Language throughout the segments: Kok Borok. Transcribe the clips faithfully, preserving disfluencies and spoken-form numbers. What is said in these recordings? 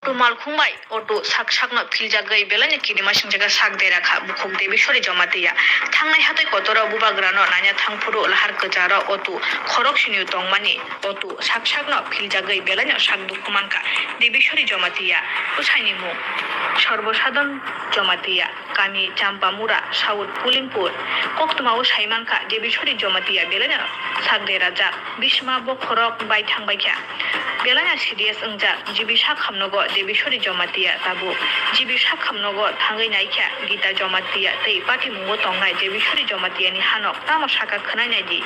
Auto malkhung bai auto sak sakno philjagwi belaino kirima singjakha sak dera kha bukhuk Debishwari Jamatia. Thangnai hatai kotoro bubagrano naina thangphuru lahar kwcharo auto khorok siniu tongmani auto sak sakno philjagwi belaino sak dukhu mankha Debishwari Jamatia. Bwsaini mung Sarbo Sadhan Jamatia, kami Champamura, South Pulimpur. Koktwmao sai mankha Debishwari Jamatia belaino sak derajak. Bisma bokhorok bai thangbaikha. Belaino serious wngjak, G B sak hamnogo Debishwari Jamatia tabuk. G B sak hamnogo thangwi naikha Gita Jamatia tei patimungo tongnai Debishwari Jamatiani hanok tamo sakha khwnai naidi.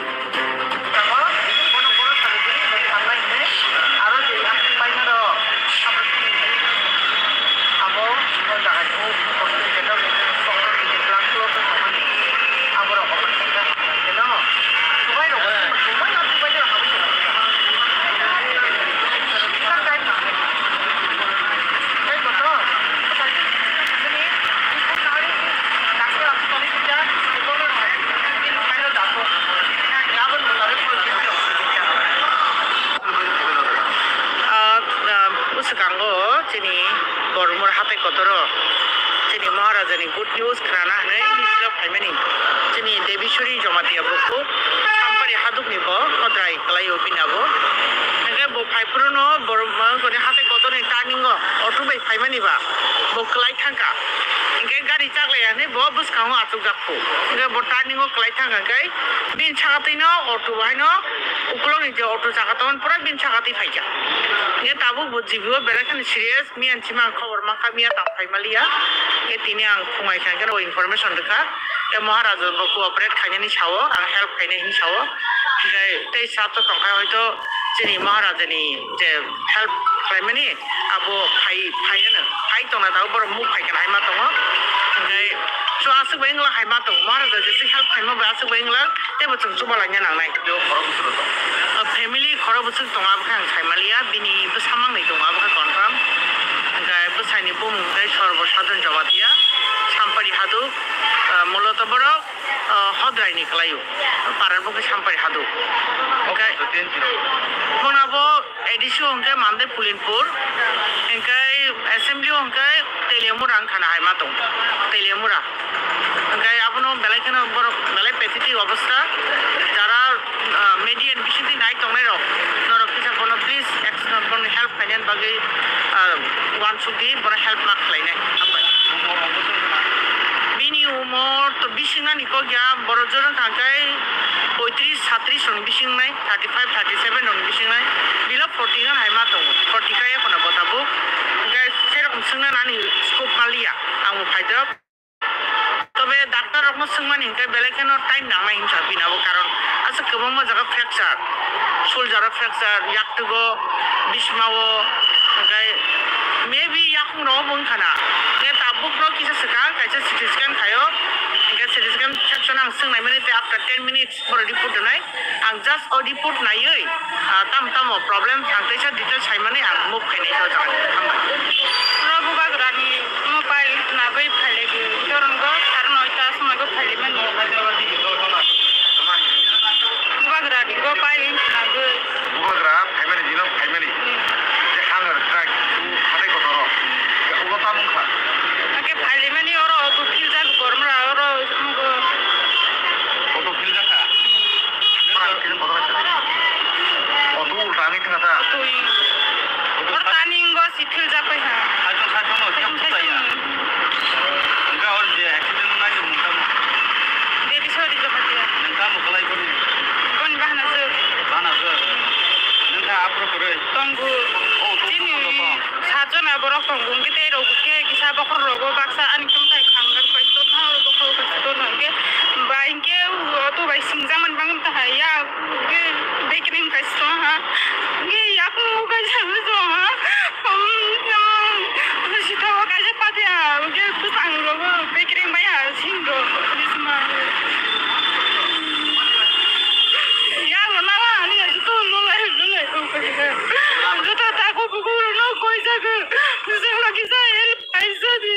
Ah, ah, bwskango chini Bormor hatai kotoro chini Maharajani good news khnana hwnwi misil o phaimani. Chini Debishwari Jamatia bukhuk Sampari hadukni bo hodrai kwlaio bini abo. Hwnkhe bo phai phuru no Bormoni hatai kotorni turning o auto bai phaimani ba bo kwlai thangkha. Hwnkhe gari chaklai ya hwnwi bo bwskango achukjak kho. Hwnkhe bo turning o kwlai thangkha khe bini sakatwi no auto bai no ukulokni je auto chakatwi pura bini sakatwi phaikha. Hwnkhe tabuk bo G B o belai kheno serious. Miyan sima ang khobor mankha, miya tang phai maliya. Khe tini ang phungai kha, khe o information rwkha. Khe Maharaja bo cooperate khainani sao, ang help khainai hini sao. Khe tei sato tongkha hoito chini Maharaja ni je help khlaimani abo phai, phai ano. Phai tongna tabuk borok muk phai khe hai ma tongo. Khe so aswk bai wngla hai ma tongo. Maharaja jesa help khaima bai aswk bai wngla. Teibo chwng chuba laina nangnai. Family o khorok bwswk rok tong? Ah, family khorok bwswk tongo, abo khe ang sai maliya. Bini bwsa mangnwi tongo, abo khe confirm. Hwnkhe bwsaini bumung tei Sarbo Sadhan Jamatia, Sampari Haduk, ah, Mulota borok, ah, Hodrai ni kwlaio. Parar bo khe Sampari Haduk. Hwnkhe Bono abo A D C o hwnkhe Mandai Pulinpur, hwnkhe assembly o hwnkhe Teliamura wngkha na hai ma tong, Teliamura. Hwnkhe abono belai kheno borok belai pathetic obostha, jara, ah, media ni bisingtwi nai tongnai rok, norok kisa bono please action, bono help khainani bagwi, ah, uansuk di, bono help ma khlainai. Hambai. Bini umor to bising nani kok ya, borok jora kha khe poitris, satris rokni bising nai, thirty five, thirty seven rokni bising nai, below forty gan hai ma tongo, forty kaya kono bo tabuk. Hwnkhe serokom swngna nani scope ma liya, ang bo phaidok. Tobe doctor rokno swngmani hwnkhe belai kheno time nangnai hinsa bini abo karon aswk kwbangma jaga fracture, shoulder o fracture, yaktwgo, bismao, hwnkhe maybe yakung rogo bo wngkha na. Hwnkhe tabukno kisa swkang kaisa C T scan khaio, hwnkhe C T scan section ang swngnaimani tei after ten minutes borok report rwnai. Ang just o report naiwi, ah, tamo tamo problem ang teisa details saimani ang move khainai o jaga. Hambai. Oro bubagrani mobile nagwi phailaidu. Dorongo sare noita somoigo phailaimani. Bubagrani go pile nagwi. Bubagra phaimani, dino phaimani. Hmm. Je hanger track, hatai kotoro. Ulo tamung kha. Ake phailaimani oro auto philjak bormra oro. Auto philjak kha? Auto ulta wngwi thangkha ta? Auto wngwi. Oro turning o si philjak pai ha. Saichung, saichung no, saichung, saichung. Hwnkhe oro je accident wngnai ni mung tamo? Debishwari Jamatia. Nwng tamo kwlai boni? Boni bahana jwk. Bahana jwk? Nwng kha aphuru kwrwi? Tongo. Oh, tongo, chini tongo. Sajona borok tongo, hwnkhe tei rok khe kisa bokhorok rogo baksa ani khe mwtai khangjak pai to thang oro bokhorok kaisa to thang khe bai hwnkhe auto bai singjak mani bagwi ta hai ya hwnkhe bekring kaisa to ha hwnkhe yakung kaisa to ha sita o kaisa patia hwnkhe bwsang rogo bekring bai ha sing rok bisma ya lo na la ani ya to lo lai lo lai joto tago bugo no koi jago jeng lagi sa help kaisa di.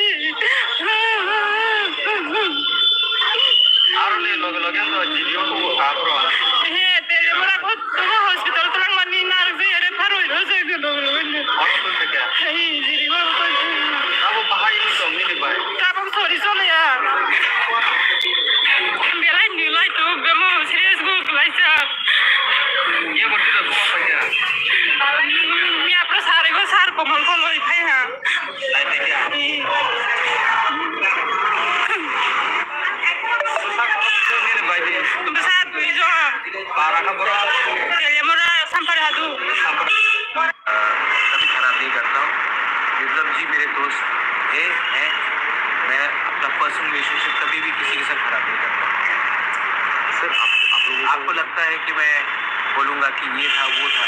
लगता है कि मैं बोलूँगा कि ये था, वो था।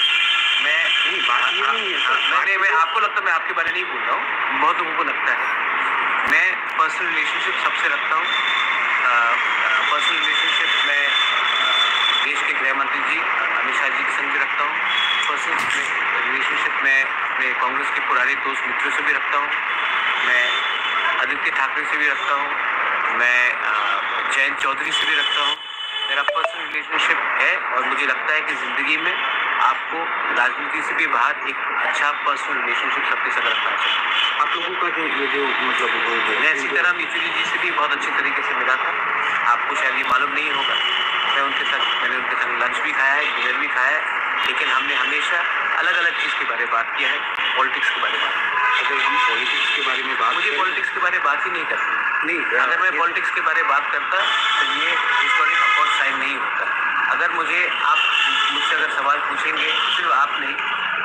मैं नहीं, बात ये हाँ, नहीं है, हाँ, सर। मैं, बात नहीं, मैं ये आपको लगता है, मैं आपके बारे में नहीं बोल रहा हूँ, बहुत लोगों को लगता है। मैं पर्सनल रिलेशनशिप सबसे रखता हूँ। अ, अ, पर्सनल रिलेशनशिप मैं, अ, देश के गृह मंत्री जी, अ, अमित शाह जी के संग भी रखता हूँ। पर्सनल रिलेशनशिप मैं अपने कांग्रेस के पुराने दोस्त मित्रों से भी रखता हूँ। मैं आदित्य ठाकरे से भी रखता हूँ। मैं, अ, जयंत चौधरी से भी रखता हूँ। मेरा पर्सनल रिलेशनशिप है और मुझे लगता है कि ज़िंदगी में आपको राजनीति से भी बाहर एक अच्छा पर्सनल रिलेशनशिप सबके साथ रखना चाहिए। आप लोगों का जो, ये जो, मतलब, वो, वो, मैं ये जो सीताराम येचुरी जी से भी बहुत अच्छे तरीके से मिला था। आपको शायद ये मालूम नहीं होगा, मैं उनके साथ, मैंने उनके साथ लंच भी खाया है, डिनर भी खाया है, लेकिन हमने हमेशा अलग-अलग चीज़ के बारे में बात किया है, पॉलिटिक्स के बारे में। अगर हम पॉलिटिक्स के बारे में बात मुझे करें पॉलिटिक्स के बारे में बात ही नहीं करनी। नहीं, अ, अगर मैं ये पॉलिटिक्स के बारे में बात करता, तो ये हिस्टोरिक अकॉर्ड साइन नहीं होता। अगर मुझे, आप मुझसे अगर सवाल पूछेंगे, सिर्फ आप नहीं,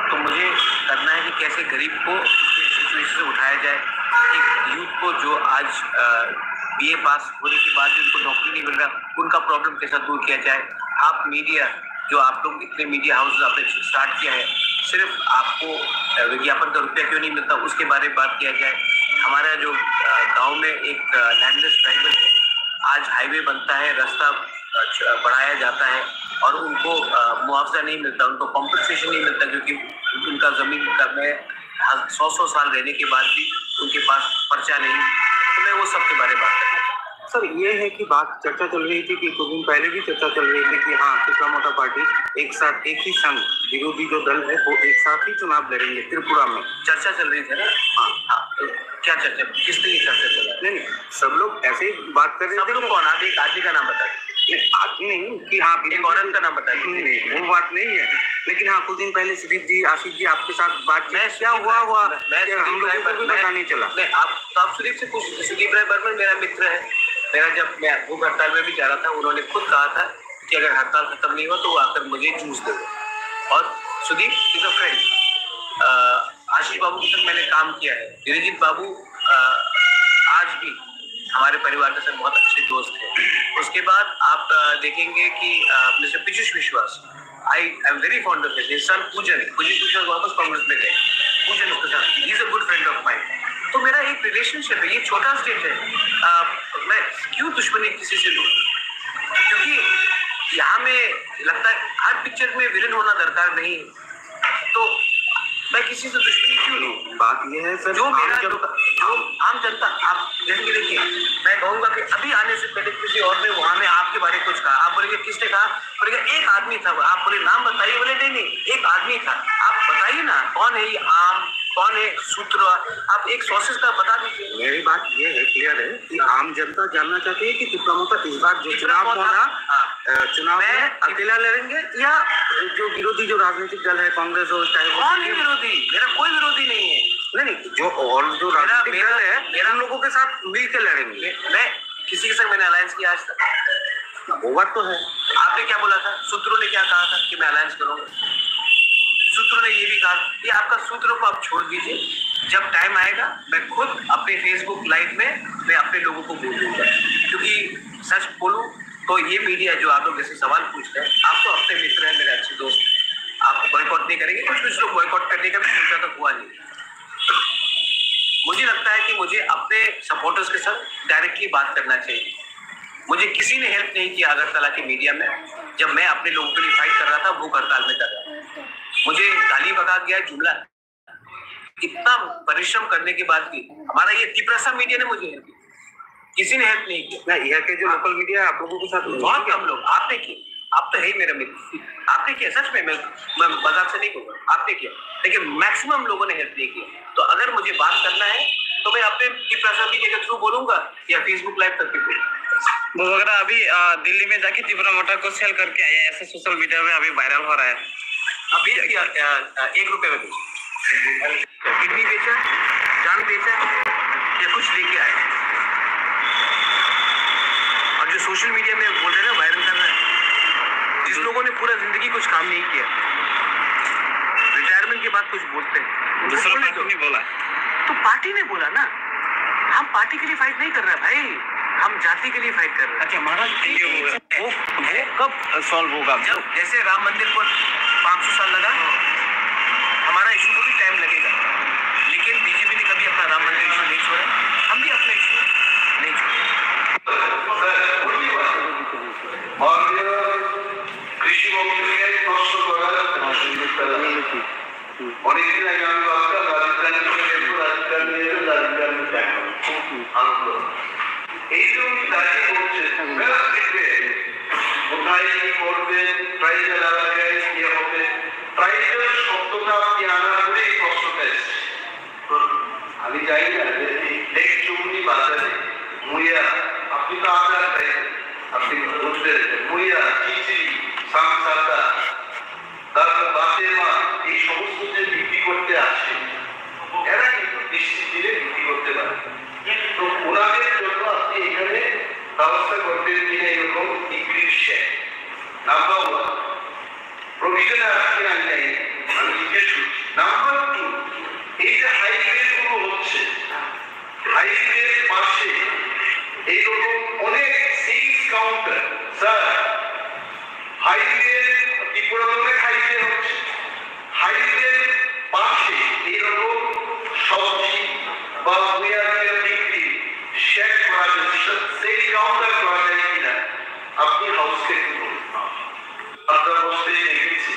तो मुझे करना है कि कैसे गरीब को उसके सिचुएशन से उठाया जाए, एक यूथ को जो आज, अ, बीए पास होने के बाद भी उनको नौकरी नहीं मिल रहा, उनका प्रॉब्लम कैसा दूर किया जाए। आप मीडिया, जो आप लोग इतने मीडिया हाउसेज आपने स्टार्ट किया है, सिर्फ आपको, अ, विज्ञापन का रुपया क्यों नहीं मिलता, उसके बारे में बात किया जाए। हमारा जो, अ, गांव में एक, अ, लैंडलेस ट्राइबल है, आज हाईवे बनता है, रास्ता, अ, च-, बढ़ाया जाता है और उनको, अ, मुआवजा नहीं मिलता, उनको कॉम्पेंसेशन नहीं मिलता, क्योंकि उनका जमीन का में हज-, सौ सौ साल रहने के बाद भी उनके पास पर्चा नहीं, तो मैं वो सब के बारे में बात करना चाहता हूँ। सर, ये है कि बात, चर्चा चल रही थी कि कुछ दिन पहले भी चर्चा चल रही थी कि हाँ, तिपरा मोर्चा पार्टी एक साथ, एक ही संघ, विरोधी जो दल है, वो एक साथ ही चुनाव लड़ेंगे त्रिपुरा में। चर्चा चल रही थी ना? हाँ। हाँ, तो क्या चर्चा, किस तरह की चर्चा चल रही है? नहीं, नहीं, सब लोग ऐसे ही बात कर रहे सब थे लोग कि कौन? आप एक आदमी का नाम बताइए। नहीं, आदमी नहीं कि हाँ, एक औरत का नाम बताइए। नहीं, नहीं, वो बात नहीं है। लेकिन हाँ, कुछ दिन पहले सुदीप जी, आशीष जी आपके साथ बातचीत मैं क्या सुदीप हुआ, राय, हुआ मैं, मैं कि हम सुदीप लोगों राय को भी पर-, पता मैं, नहीं चला। मैं आप, तो आप सुदीप से पूछ लीजिए। सुदीप राय बर्मन मेरा मित्र है। मेरा, जब मैं भूख हड़ताल में भी जा रहा था, उन्होंने खुद कहा था कि अगर हड़ताल खत्म नहीं हुआ, तो वो आकर मुझे जूस देगा। और सुदीप is a friend। अ, आशीष बाबू के साथ मैंने काम किया है। दिलीजीत बाबू, अ, आज भी हमारे परिवार के साथ बहुत अच्छे दोस्त हैं। उसके बाद आप, अ, देखेंगे कि, अ, मिस्टर पीयूष विश्वास, I am very fond of him। His son पूजन, पूजन विश्वास वापस कांग्रेस में गए। पूजन उसके साथ, he is a good friend of mine। तो मेरा एक रिलेशनशिप है, ये छोटा स्टेट है। अ, मैं क्यों दुश्मनी किसी से लूं? क्योंकि यहाँ में लगता है हर पिक्चर में विलेन होना दरकार नहीं है। तो मैं किसी से दुश्मनी क्यों लूं? बात ये है सर, जो आम मेरा जनता, जो आम जनता, आप जैसे कि देखिए, मैं कहूंगा कि अभी आने से पहले किसी और ने वहां में आपके बारे में कुछ कहा, आप बोलेंगे, "किसने कहा?" बोलेगा, "एक आदमी था।" आप बोले, "नाम बताइए।" बोले, "नहीं, नहीं, एक आदमी था।" आप बताइए ना, कौन है ये आम, कौन है सूत्र? आप एक सोर्सेज का बता दीजिए। मेरी बात ये है, क्लियर है कि हाँ। आम जनता जानना चाहती है कि तिपरा मोर्चा इस बार जो तिपरा चुनाव मोर्चा, होना, हाँ। अ, चुनाव मैं में तिप- अकेला लड़ेंगे या जो विरोधी जो राजनीतिक दल है, कांग्रेस हो, चाहे वो कौन है सीपीएम? विरोधी? मेरा कोई विरोधी नहीं है। नहीं, नहीं, जो और जो मेरा, राजनीतिक मेरा, दल है, मेरा उन लोगों के साथ मिलके लड़ेंगे। मैं, मैं किसी के साथ मैंने अलायंस किया आज तक? हाँ, वो बात तो है। आपने क्या बोला था? सूत्रों ने क्या कहा था कि मैं अलायंस करूंगा? सूत्रों ने ये भी कहा कि आपका सूत्रों को आप छोड़ दीजिए, जब टाइम आएगा मैं खुद अपने Facebook लाइव में मैं अपने लोगों को बोल दूंगा, क्योंकि सच बोलूं तो ये मीडिया जो आप लोग जैसे सवाल पूछ रहे हैं, आप तो अपने मित्र हैं, मेरे अच्छे दोस्त हैं, आप बॉयकॉट नहीं करेंगे। कुछ कुछ लोग बॉयकॉट करने का भी सोचा तो हुआ नहीं। मुझे लगता है कि मुझे अपने सपोर्टर्स के साथ डायरेक्टली बात करना चाहिए। मुझे किसी ने हेल्प नहीं किया अगरतला के मीडिया में, जब मैं अपने लोगों के लिए फाइट कर रहा था, भूख हड़ताल में कर रहा था। मुझे गाली बका गया, जुमला, इतना परिश्रम करने के बाद भी हमारा ये तिपरासा मीडिया ने मुझे हेल्प किया। किसी ने हेल्प नहीं किया। नहीं, यहाँ के जो लोकल मीडिया आप लोगों के साथ बहुत कम लोग। आपने किया, आप तो है ही मेरा मित्र, आपने किया। सच में, मैं, मैं मजाक से नहीं कहूँगा, आपने किया। लेकिन मैक्सिमम लोगों ने हेल्प नहीं किया। तो अगर मुझे बात करना है तो मैं अपने तिपरासा मीडिया के थ्रू बोलूंगा या Facebook लाइव करके बोलूंगा। बुबगरा अभी, अ, दिल्ली में जाके तिपरा मोर्चा को सेल करके आया है, ऐसे सोशल मीडिया में अभी वायरल हो रहा है। अभी, अ, अ, एक रुपये में बेचा। किडनी बेचा, जान बेचा, या कुछ लेके आया। और जो सोशल मीडिया में बोल रहे हैं ना, वायरल कर रहे हैं, जिस लोगों ने पूरा जिंदगी कुछ काम नहीं किया, रिटायरमेंट के बाद कुछ बोलते हैं, दूसरा बोलने पार्टी दो। ने बोला। तो पार्टी ने बोला ना, हम पार्टी के लिए फाइट नहीं कर रहे भाई, हम जाति के लिए फाइट कर रहे हैं। अच्छा, महाराज, ये वो वो कब सॉल्व होगा? जब जैसे राम मंदिर को पाँच सौ साल लगा, हमारा इशू को भी टाइम लगेगा, लेकिन बीजेपी ने कभी अपना राम मंदिर इशू नहीं छोड़ा, हम भी अपना इशू नहीं छोड़ेंगे। মাননীয় কৃষি মন্ত্রীকে প্রশ্ন করার সুযোগ পেলাম। অনেকদিন আগে আমি ভাবতাম রাজীব গান্ধীকে দেখবো, রাজীব গান্ধী এলেন, রাজীব গান্ধী দেখা। খুব আনন্দ। এই যে উনি দাঁড়িয়ে বলছেন, বেলা থেকে কোথায় কি করবেন, ট্রাইবেল এলাকায় কি হবে, ট্রাইবেল শব্দটা আপনি আনার পরে এই প্রশ্নটা এসছে। আমি জানি না যে এই লেক চুমনি বাজারে মুয়া, আপনি তো আজাদ ট্রাইবেল, আপনি বুঝবেন যে মুয়া, চিচি, সাংসাতা, তারপর বাতেমা, এই সমস্ত যে বিক্রি করতে আসে, এরা কিন্তু বৃষ্টির দিনে বিক্রি করতে পারে। তো ওনাদের জন্য আপনি এখানে ব্যবস্থা করবেন কিনা এরকম বিক্রির শেড, নাম্বার ওয়ান। প্রভিশনে আছে কিনা আমি জানি না, আমি জিজ্ঞেস করছি। নাম্বার টু, এই যে হাইওয়ে গুলো হচ্ছে, হাইওয়ের পাশে এইরকম অনেক সেলস কাউন্টার, স্যার, হাইওয়ে, ত্রিপুরাতে অনেক হাইওয়ে হচ্ছে, হাইওয়ের পাশে এইরকম সবজি বা মুয়ার বিক্রি শেড করা যায়, সেল কাউন্টার করা যায় কিনা আপনি হাউসকে একটু বলুন। আমরা বলতে দেখেছি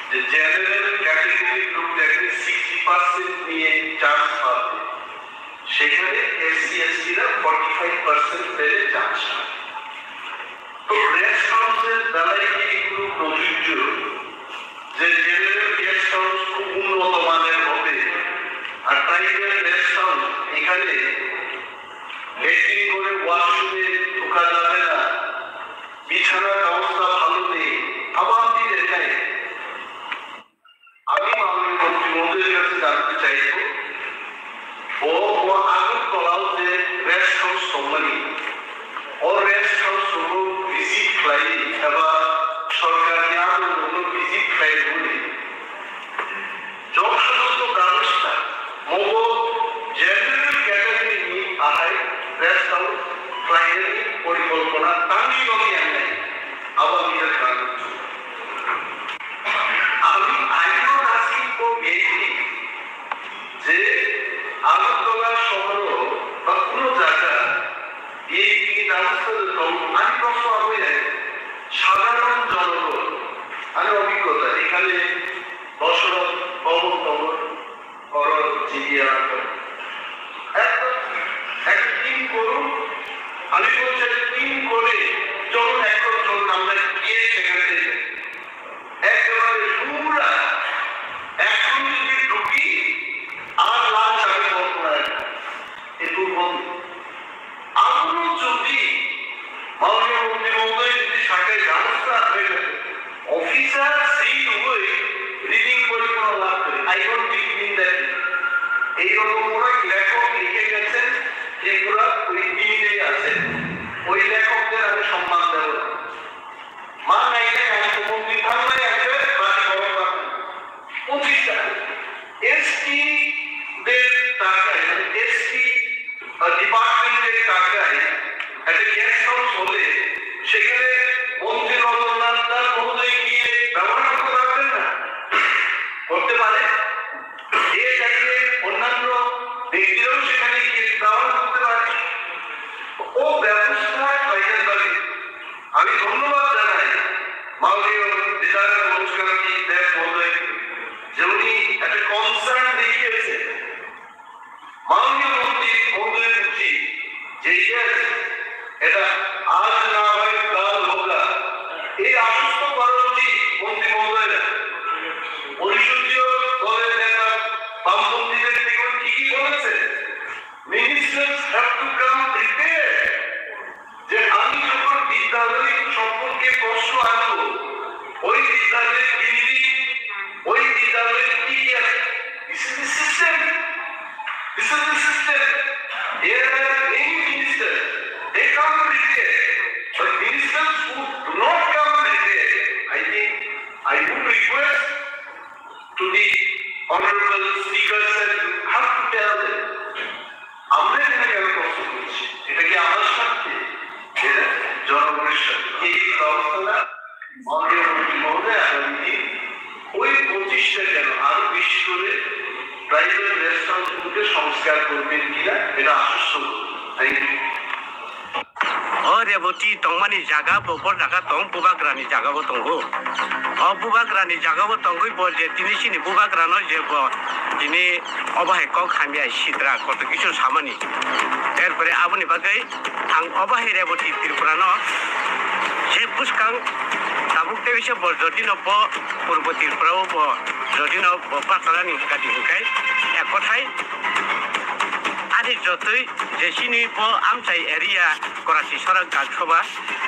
যে জেনারেল ক্যাটাগরি গ্রুপ দেখলে সিক্সটি পার্সেন্ট নিয়ে চান্স পাবে, সেখানে এসসি এসটিরা ফর্টি ফাইভ পার্সেন্ট পেলে চান্স পাবে। তো রেস্ট হাউসের বেলায় কি এগুলো প্রযোজ্য? যে জেনারেল গেস্ট হাউস খুব উন্নত মানের হবে, আর ট্রাইবেল রেস্ট হাউস এখানে লেট্রিন করে ওয়াশরুমে ঢোকা যাবে না, বিছানার ব্যবস্থা ভালো নেই, আবার দিলে নেই। আমি মাননীয় মন্ত্রী মহোদয়ের কাছে জানতে চাইব, ও, ও আগরতলাও যে রেস্ট হাউস কোম্পানি, ও রেস্ট হাউস কোনো ভিজিট ফ্লাই, এবার সরকার নিয়ে আরো কোনো ভিজিট ফ্লাই বলে, যথাযথ ব্যবস্থা মগো জেনারেল ক্যাটাগরি নি আহাই রেস্ট হাউস ফ্লাইনি পরিকল্পনা তাঙ্গি বাকি আনলাই আবার নিজের কারণ। আমি আইনও নাসি তো বেশি যে আগরতলা শহর বা কোনো জায়গা এই কি ব্যবস্থা দিতাম, আমি প্রশ্ন আগুই নাই। সাধারণ জনগণ, আমি অভিজ্ঞতা, এখানে দশরথ, পবন, পবন, করো, জিডিয়া, একটা, একটা টিম করুন। আমি বলছি, একটা টিম করে চলুন, এখন চলুন, আমরা গিয়ে সেখানে একেবারে পুরা এখন যদি ঢুকি, আর লাঞ্চ আমি বলবো না। এ দুর্গন্ধ। আগুন যদি মাননীয় মন্ত্রী মহোদয় যদি সাথে ব্যবস্থা হয়ে থাকে, অফিসার সেই রুমে রিডিং করে কোনো লাভ নেই। I don't believe in that. এইরকম অনেক লেখক লিখে গেছেন, ত্রিপুরা ওই টিমে আছেন, ওই লেখকদের আমি সম্মান দেব না। মা নাইলে আমি তো মন্ত্রী থাকলে একবারে বাড়ি বড় থাকবে। পঁচিশ টাকা। এসটি দের টাকায়, মানে এসটি, আহ, ডিপার্টমেন্টের টাকায় একটা গেস্ট হাউস হলে সেখানে মন্ত্রী রতনলাল দাস মহোদয় গিয়ে ব্যবহার করতে পারবেন না? করতে পারে। এ চাইলে অন্যান্য ব্যক্তিরাও সেখানে গিয়ে ব্যবহার করতে পারে। ও ব্যবস্থা বাইরের বাড়ি। আমি ধন্যবাদ জানাই মাননীয় বিধায়ক মনোজ কান্তি দেব মহোদয়কে, যে উনি একটা কনসার্ন দেখিয়েছেন। মাননীয় মন্ত্রী মহোদয়ের উচিত যে, ইয়েস, এটা আজ না হয় কাল হোগা, এই আশ্বস্ত করা উচিত মন্ত্রী মহোদয়ের। পরিষদীয় দলের নেতা বামপন্থীদের দিকে ঠিকই বলেছে, ministers have to come prepared. যে আমি যখন বিদ্যালয় সম্পর্কে প্রশ্ন আনবো, ওই বিদ্যালয়ের বিল্ডিং, ওই বিদ্যালয়ের teacher, this is the system. This is the system. There are many ministers, they come prepared. But ministers who do not come prepared, I think I would request to the honorable speakers and you have to tell them. আমরা এখানে কেন কষ্ট করছি? এটা কি আমার স্বার্থে? এটা জনগণের স্বার্থে। এই মহোদয়, আগামী দিন ওই পঁচিশটা কেন আরো বেশি করে প্রাইভেট রেস্টুরেন্টগুলোকে সংস্কার করবেন কিনা, এটা আশ্বস্ত করুন। Thank you. O Reboti tongmani jaga bo, bo jaga tong, bubagrani jaga bo tongo. O bubagrani jaga bo tongwi bo je tini chini bubagrano je bo tini obo hai kok hamya sidra koto kisu samani. Erpore aboni bagwi ang obo hai Reboti Tripurano je bwskang tabuk tei se bo jodino bo Purbo Tripura o bo jodino bo bachalani hwnkha di hwnkhe ek kothai ani jotoi je chini bo amchai area Karachi sorak Gaksoba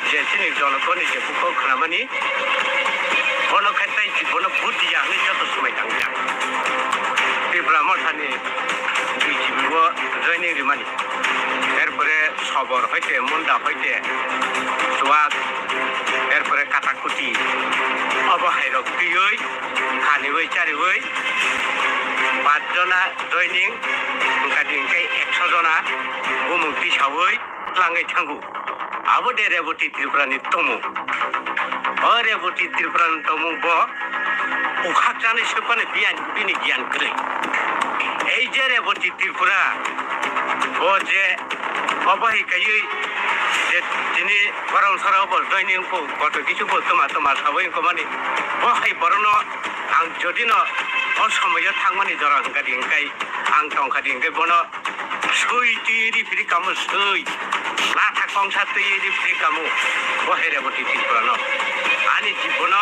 je chini jonogoni je bukhuk khwnamani bono khe tei bono vote diya hwnwi joto swmai tangya. Tipra Mothani B J P o joining rimani. Erpore Sobor hoite, Munda hoite, Chuak, erpore Katakuti. Obo hairok twiwi, khaniwi, chariwi, pach jona joining, wngkha di hwnkhe ekso jona bumung tisawi tlangwi thango. Abo de Reboti Tripura ni tomung. O Reboti Tripura ni tomung bo ukhak chanai se phano biyan, bini giyan kwrwi. Ei je Reboti Tripura, bo je obo hai kaiwi je tini Koromsora bo joining ko koto kisu bo toma toma sawi wngkha mani. Bo hai borokno ang jodino o somoyo thangmani jora hwnkha di hwnkhe ang tongkha di hwnkhe bono swi twi ri phiri kamo swi. Latha kongsa twi ri phiri kamo. Bo hai Reboti Tripura no. Ani jibono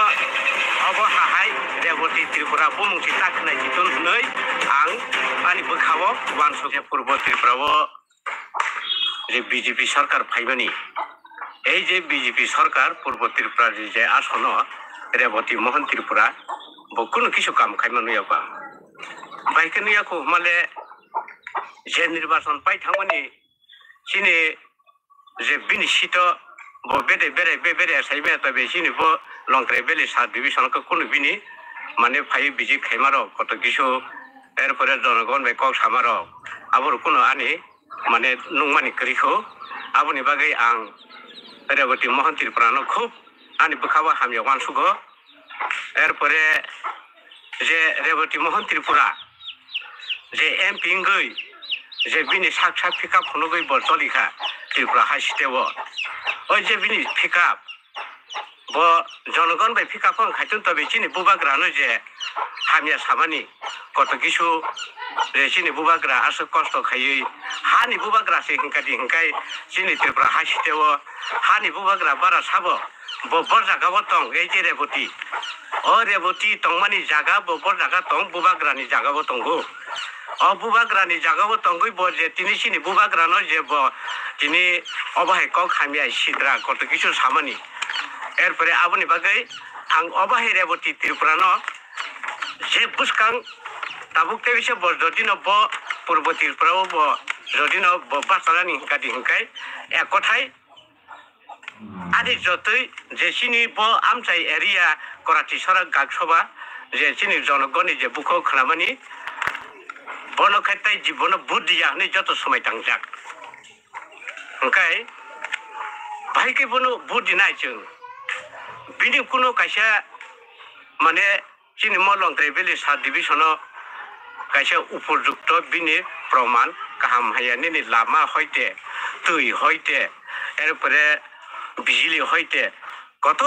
obo hahai Reboti Tripura bumung si ta khwnai jiton hwnwi ang ani bwkhao uansukya Purbo Tripura o je B J P sarkar phaimani. Ei je B J P sarkar Purbo Tripura ni je asono Reboti Mohan Tripura bo kunu kisu kam khaima nuya ba. Bai khe nuya kho hwnmale je nirbachon pai thangmani chini je bini sito bo bede bere be bere sai be to be chini bo Longtrai Valley sub division ko kunu bini mane phai visit khaima rok koto kisu erpore jonogon bai kok sama rok abo rok kunu ani mane nungmani kwrwi kho. Aboni bagwi ang Reboti Mohan Tripura no khub ani bwkha o hamya uansugo. Erpore je Reboti Mohan Tripura je M P wngwi je bini sak sak pickup phunugwi bo cholikha Tripura hai state o. O je bini pickup bo jonogon bai pickup wng khaitun tobe chini bubagrano je hamya samani koto kisu je chini bubagra aswk kosto khaiwi hani bubagra se hwnkha di hwnkhe chini Tripura hai state o hani bubagra bara sabo bo bor jaga o tong ei je Reboti. O Reboti tongmani jaga bo bor jaga tong bubagrani jaga o tongo. O bubagrani jaga o tongwi bo je tini chini bubagrano je bo tini obo hai kok hamya sidra koto kisu samani. Erpore aboni bagwi ang obo hai Reboti Tripura no je bwskang tabuk tei se bo jodino bo Purbo Tripura o bo jodino bo bachalani hwnkha di hwnkhe ek kothai ani jotoi je chini bo amchai area Karachi sorak Gaksoba je chini jonogoni je bukhuk khwnamani bono khe tei jibono vote diya hwnwi joto swmai tangjak. Hwnkhe bahai khe bono vote dinai chwng. Bini kuno kaisa mane chini mo Longtrai Valley sub division o kaisa upojukto bini proman kaham haya nini lama hoite, twi hoite, erpore bijili hoite, koto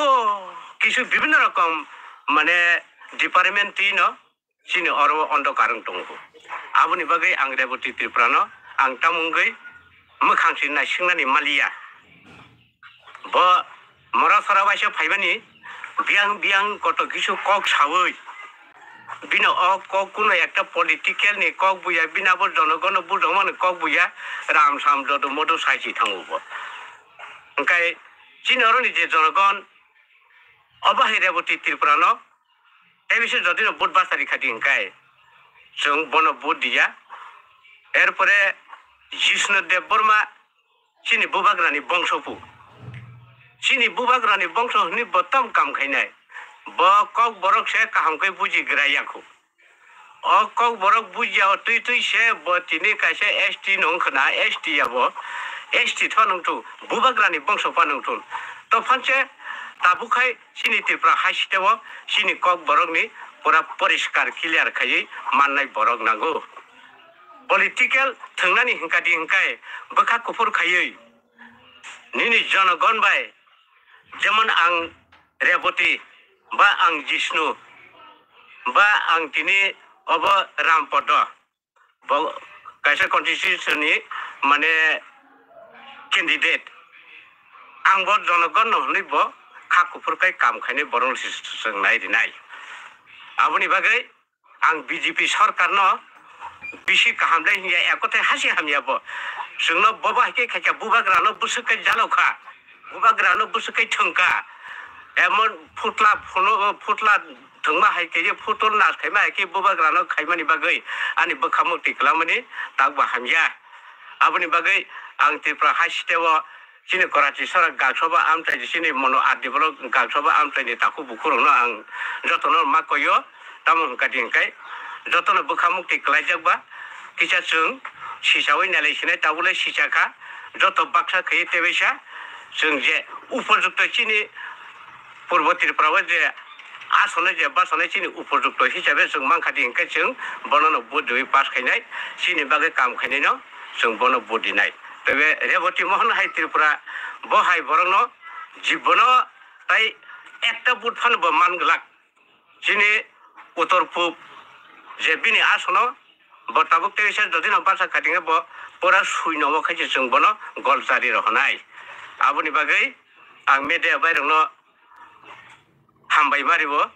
kisu bibhinno rokom mane department twi no chini oro o ondokar wng tongo. Aboni bagwi ang Reboti Tripura no ang tamungwi mwkhang si naisingnani maliya. Bo mora sora waisa phaimani biyang biyang koto kisu kok sawi bino o kok kuno ekta political ni kok buya bini abo jonogono bujongmani kok buya ram sam jodo modo saisi thango bo. Hwnkhe chini oroni je jonogon obo hai Reboti Tripura no tei bisi jodi no vote basa rikha di hwnkhe chwng bono vote diya. Erpore Jishnu Debbarma chini bubagrani bongso pu. Chini bubagrani bongso hwnwi bo tam kam khainai. Bo kok borok se kaham khe buji gra ya khu. O kok borok buji ya o twi twi se bo tini kaisa S T no wngkha na, S T ya bo. S T tho nungthu, bubagrani bongso pa nungthu. To phanse Tabuk hai chini Tripura hai state o chini kok borok ni pura poriskar clear khaiwi mannai borok nango. Political thwngnani hwnkha di hwnkhe bwkha kuphur khaiwi nini jonogon bai, jemon ang Reboti, ba ang Jishnu, ba ang tini obo Rampodo, bo kaisa constitution ni mane candidate. Ang bo jonogon no hwnwi bo kha kuphur khai kam khainai borok no se swng nai rinai. Aboni bagwi ang B J P sorkar no bisi kaham le hinya, ekote hasi hamya bo. Chwngno bobo hai khe khaikha, bubagra no bwswk khe jalo kha, bubagra no bwswk khe thwng kha. Emon phutla phuno, phutla thwngma hai khe, phutol nas khaima hai khe bubagra no khaimani bagwi ani bwkha mukti kwlangmani tak bo hamya. Aboni bagwi ang Tripura hai state o chini Karachi sora Gaksoba amchai, chini Mono R D block Gaksoba amchai ni takhuk bukhuk rok no ang joto no ma koyo. Tamo hwnkha di hwnkhe joto no bwkha mukti kwlaijak ba kisa chwng sichawi nailai sinai, tabuk le sicha kha, joto baksa khaiwi tebaisa chwng je upojukto chini Purbo Tripura o je asonai je basanai chini upojukto hisabe chwng mankha di hwnkhe chwng bono no vote riwi pass khainai, chini bagwi kam khainai no chwng bono vote rinai. Tebe Reboti Mohon hai Tripura bo hai borok no jibono tai ekta vote phano bo man glak. Chini uttor pub je bini asono bo tabuk teisa jodi no basa khatingkhe bo pura sui no khai se chwng bono gol chari rohonai. Aboni bagwi ang media bai rok no hambai mari bo.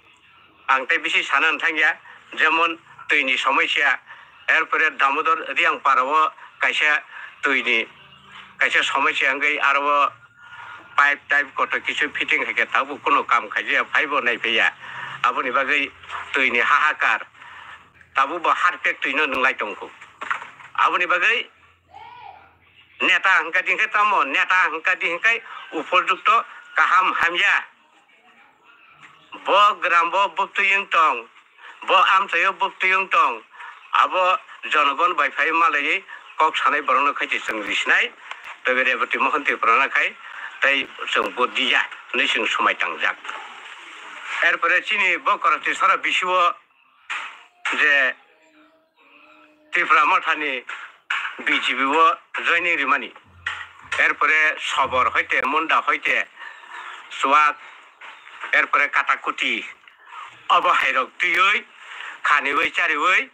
Ang tei bisi sana thangya, jemon twi ni somosya, erpore Damodor Riang para o kaisa twi ni kaisa somosya wngwi aro o pipe type kotor kisu fitting hai khe tabuk kunu kam khaijaya, phaibo naiphaiya. Aboni bagwi twi ni hahakar, tabuk bo harpek twi no nwnglai tongkhu. Aboni bagwi neta hwnkha di hwnkhe tamo, neta hwnkha di hwnkhe upojukto kaham hamya. Bo gram bo bwktwi wng tong, bo amchaio bwktwi wng tong, abo jonogon bai phai malaiwi kok sanai borokno khai se chwng risinai, tei Reboti Mohon Tripura no khai tei chwng bo diya hwnwi chwng swmai tangjak. Erpore chini bo Karachi sora bisio je Tipra Mothani B J P o joining rimani. Erpore Sobor hoite, Munda hoite, Swak, erpore Katakuti, obo hairok twiwi, khaniwi, chariwi,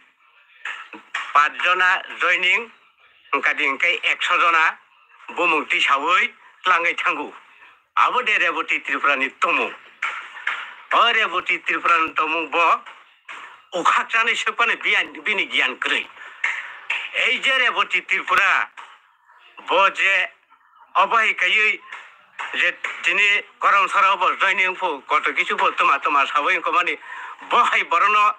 pach jona joining, wngkha di hwnkhe ekso jona bumung tisawi tlangwi thango. Abo de Reboti Tripura ni tomung. O Reboti Tripura ni tomung bo ukhak chanai swkmani biyan-, bini giyan kwrwi. Ei je Reboti Tripura, bo je obo hai kaiwi je tini korom sora obo joining phu koto kisu bo tuma tuma sawi wngkha mani, bo hai borokno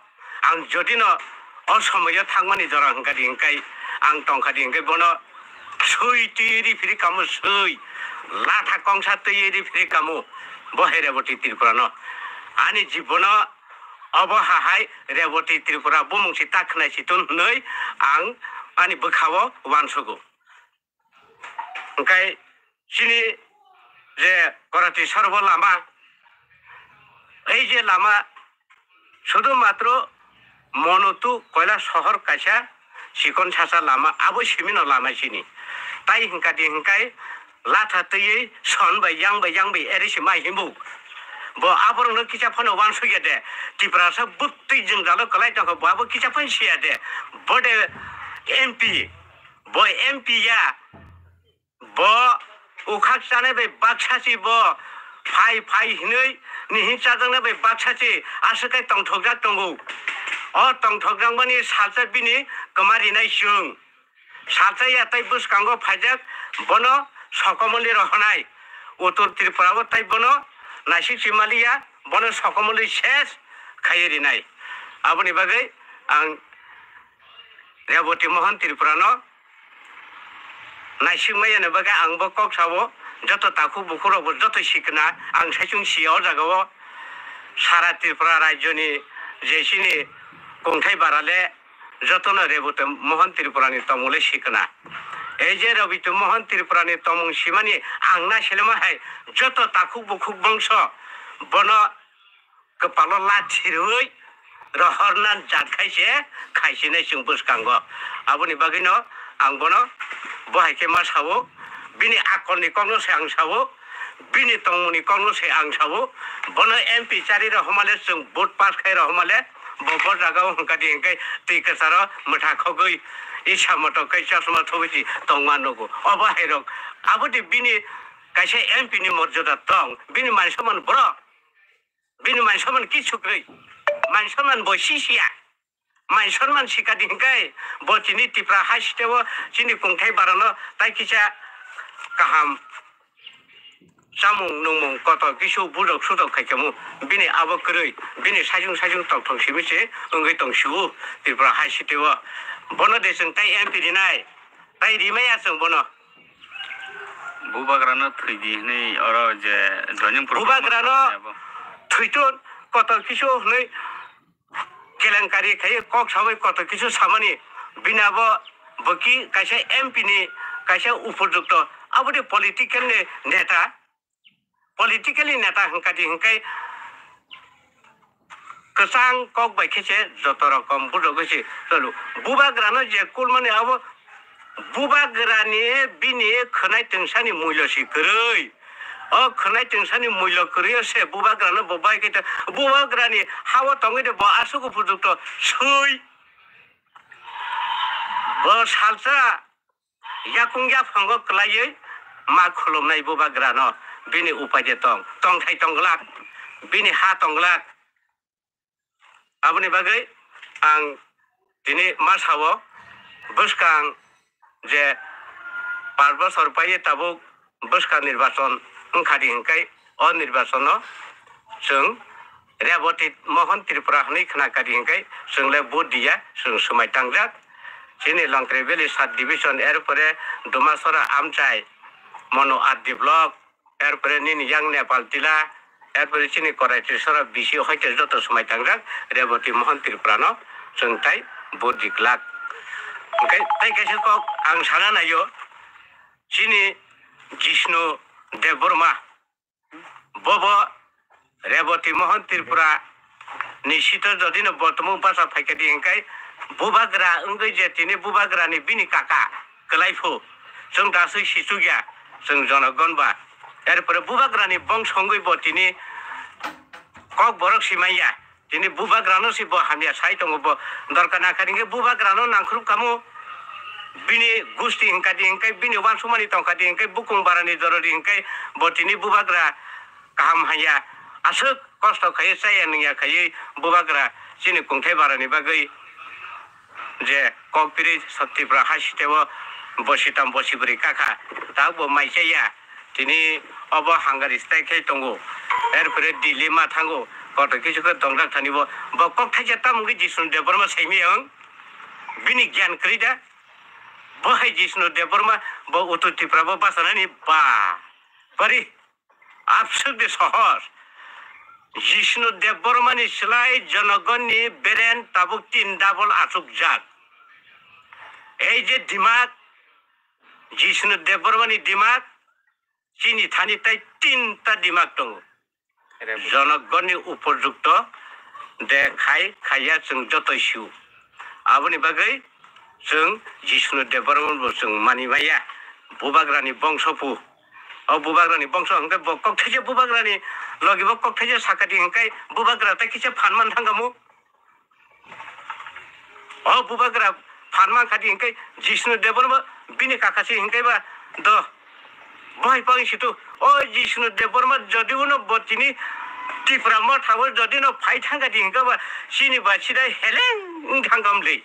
ang jodi no o somoyo thangmani jora hwnkha di hwnkhe ang tongkha di hwnkhe bono swi twi ri phiri kamo swi, latha kongsa twi ri phiri kamo, bo hai Reboti Tripura no. Ani jibono obo hahai Reboti Tripura bumung si ta khwnai si tun hwnwi ang ani bwkha o uansugo. Hwnkhe chini je Karachi sora bo lama, ei je lama sudu matro Mono to Koila sohor kaisa chikon sasa lama, abo simi no lama chini. Tai hwnkha di hwnkhe latha twiwi son bai yang bai yang bai eri si mai himbu. Bo aborok no kisa phano uansukya de. Tiprasa bwtwi jwngjalo kwlai tongkha, bo abo kisa phano siya de. Bo de M P, bo M P ya. Bo ukhak chanai bai baksa si bo phai phai hinwi nihin chajaknai bai baksa si aswk khe tongthokjak tongo. O tongthokjakmani salsa bini kwma rinai chwng. Salsa ya tai bwskango phaijak bono sokomoli rohonai. Uttor Tripura o tai bono naisik simaliya, bono sokomoli ses khaiwi rinai. Aboni bagwi ang Reboti Mohon Tripura no naisik maya ni bagwi ang bo kok sao, joto takhuk bukhuk rok bo joto sikna ang saichung sia o jaga o sara Tripura rajyo ni je chini kongthai bara le joto no Reboti Mohon Tripura ni tomung le sikna. Ei je Reboti Mohon Tripura ni tomung simani ang na selema hai joto takhuk bukhuk bongso Bono kwpalo lathi rwui rohorna jat khai se khaisinai chwng bwskango. Aboni bagwino ang bono bo hai khe ma sao, bini akolni kokno se ang sao, bini tongmungni kokno se ang sao. Bono M P chari rohormale chwng vote pass khai rohormale bo bo jagao hwnkha di hwnkhe twi kwcharo mwtha khogwi isa motok khai chosma thogwi si tongma nugo. Obo hai rok aboni bini kaisa M P ni morjada tong, bini mansa man borok. Bini man soman kichu kwrwi. Man soman bo sisiya. Man soman sikadi hingkai bo chini Tipra hai siteo chini kungthai barano tai kisa kaham chamung nungmung kotor kisu budok sudok khaikhamu. Bini abo kwrwi. Bini sajung sajung tongthong simi se wngwi tongsiu Tipra hai siteo. Bono de chwng tai M P rinai. Tai rimaya chwng bono. Bubagrano thwidi hwnwi oro je joining protocol Bubagrano thwiton kotor kisu hwnwi kelenkari khai kok sabai kotor kisu samani bini abo bwki kaisa M P ni kaisa upojukto aboni political ni neta. Politically neta hwnkha di hwnkhe kwchang kok bai khe se joto rokom bujo khe se chalo. Bubagrano je kulmani abo bubagrani bini khwnai tungsani muilo si kwrwi. O khwnai tungsani muilo kwrwi o se bubagrano bo bai khe ta-, bubagrani hao tongwi de bo aswk upojukto swi. Bo salsa Yakung yaphango kwlaiwi ma khulumnai bubagrano bini upai de tong, tongthai tong glak, bini ha tong glak. Aboni bagwi ang tini ma sao, bwskang je panch bosor paiwi tabuk bwskang nirbachon wngkha di hwnkhai, o nirbachono chwng Reboti Mohon Tripura hwnwi khna kadi hwnkhe chwng le vote diya, chwng swmai tangjak. Chini Longtrai Valley sub division, erpore Dumasora Amchai, Monu R D block, erpore nini yang Nepal Tila, erpore chini Korai Trisora B C hoite joto swmai tangjak Reboti Mohon Tripura no chwng tai vote di glak. Hwnkhe tai kaisa kok ang sana naio, chini Jishnu Debbarma, Bobo Reboti Mohon Tripura ni sito jodino bo tumung basa phaikha di hwnkhe bubagra wngwi je tini bubagrani bini kaka kwlai phu chwng daswi sichukya chwng jonogon ba. Erpore bubagrani bongso wngwi bo tini kok borok si manya. Tini bubagrano si bo hamya sai tongo bo. Dorkar nakha hingke bubagrano nangkhrup kamo. Bini gusti hingka di hingke, bini wansukmani tongkha di hingke, bukung barani jorori hingke bo tini bubagra kaham hanya. Aswk kosto khaiye chaya nungya khaiye bubagra chini kungthai barani bagwi je kok piri Tipra hai sitebo bosi tam bosi bwrwi kakha. Tabukbo mai chaya. Tini obo Hungary state khai tongo. Erpore Delhi ma thango. Kotor kisu khe tongjak thani bo. Bo kok thaisa tamo wngwi Jishnu Debbarma saimaya wng. Bini gyan kwrwi da. Bo hai Jishnu Debbarma bo Uttor Tripura bo bachanani ba. Bari. Abswk de sohor. Jishnu Debbarma ni slai jonogonni beren tabuk tin double achukjak. Ei je dimak, Jishnu Debbarma ni dimak, chini thani tai tinta dimak tongo. Reboti. Jonogonni upojukto de khai khaiya chwng jotoi siu. Aboni bagwi chwng Jishnu Debbarma bo chwng mani maya. Bubagrani bongso phu. O bubagrani bongso hwnkhe bo kok thaisa bubagrani logi bo kok thaisa sakati hwnkhe bubagra tai kisa phan man thangkamo. O bubagra phan man khadi hingke Jishnu Debbarma bini kaka se hingke ba do. Bohai pang situ o Jishnu Debbarma jodi uno bo tini Tipra motha o jodi no phai thangka di hingke ba chini ba chida heleng wng thangkam le.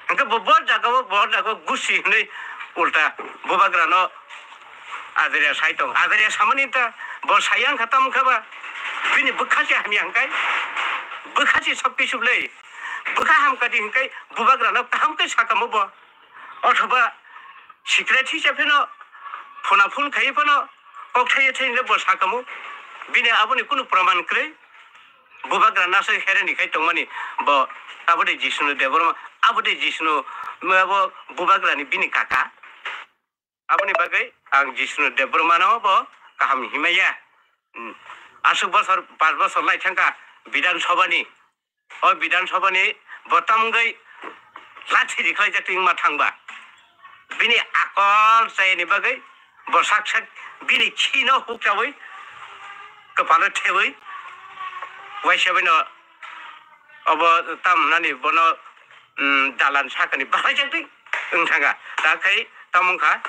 Hingke bo bo jaga o bo jaga o gusi hinui ulta bubagra no Ajaria sai tong, ajaria samani ta, bo sai ang kha tamo kha ba, bini bwkha se hamya hingkai, bwkha se sab kisu le, bwkha ham kadi hingkai, bubagra no kaham khe sakamo bo, othoba secret hisa pheno, phona phone khai phano, kok thaiya thai le bo sakamo, bini aboni kunu praman kwrwi, bubagra nasai hereni khai tongmani, bo abode Jishnu Debbarma, abode Jishnu, abo bubagra ni bini kaka. Aboni bagwi ang Jishnu Debbarmano bo kaham himaya. Hmm. Aswk bosor, panch bosor lai thangkha Bidhan Sabha ni. O Bidhan Sabha ni bo tamgwi lathi rikhlai jak twi wngma thangba. Bini akol chayani bagwi bo sak sak bini khino huk chawi kwpalo thewi waisa bai no obo tam nani bono, mm, dalan sakani bahai jak twi wng thangkha. Ta khai tamo wngkha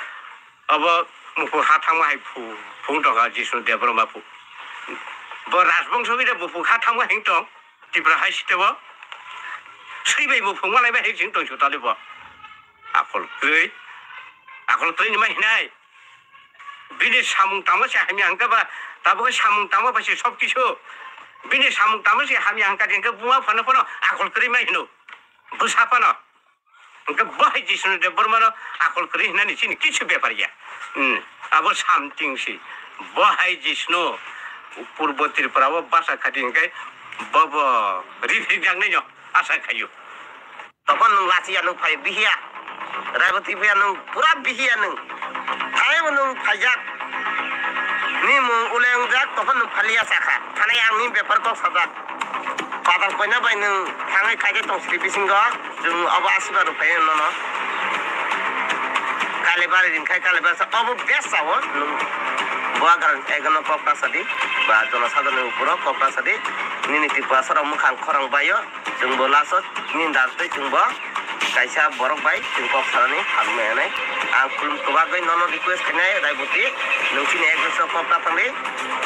obo muphung ha thangma hai phu-, phung tongkha Jisnu Debbarma phu. Bo rajbongso gide muphung ha thangma hing tong. Tipra hai sitebo swi bai bo phungma lai bai hai jing tong sutali bo. Akol kwrwi, akol kwrwi ni ma hinai. Bini samung tamo se hamya hangka ba, tabo khe samung tamo ba se sob kisu. Bini samung tamo se hamya hangka jeng khe buma phano phano akol kwrwi ma hino. Bwsa phano. Hingke bo hai Jisnu Debbarmano akol kwrwi hinani chini kichu bepar ya. Hmm, abo something si. Bo hai Jisnu Purbo Tripura o basa khati hingke bo bo rifri jaknai no asa khayu. Tokon nwng lachiya nwng phai bihiya. Raibati phiya nwng pura bihiya nwng. Thai nwng phaijak. Ni mung ulengjak tokon nwng phaliya sakha. Thanai ang ni bepar kok sajak. Padal koina bai nwng thangwi kaisa tong sri bisingo chwng obo asiba rw phai nono. Kalibari ringkhai kalibari sa obo best sao nwng. Bo agar egono kok ta sadi ba jono sadani uporo kok ta sadi. Nini Tripura sara mwkhang khorang baio chwng bo laso nini dar tei chwng bo. Kaisa borok bai chwng kok salani hamya hwnwi ang khulum kwbagwi nono request khainai, Raiboti, nwng chini against o kok ta thangdi,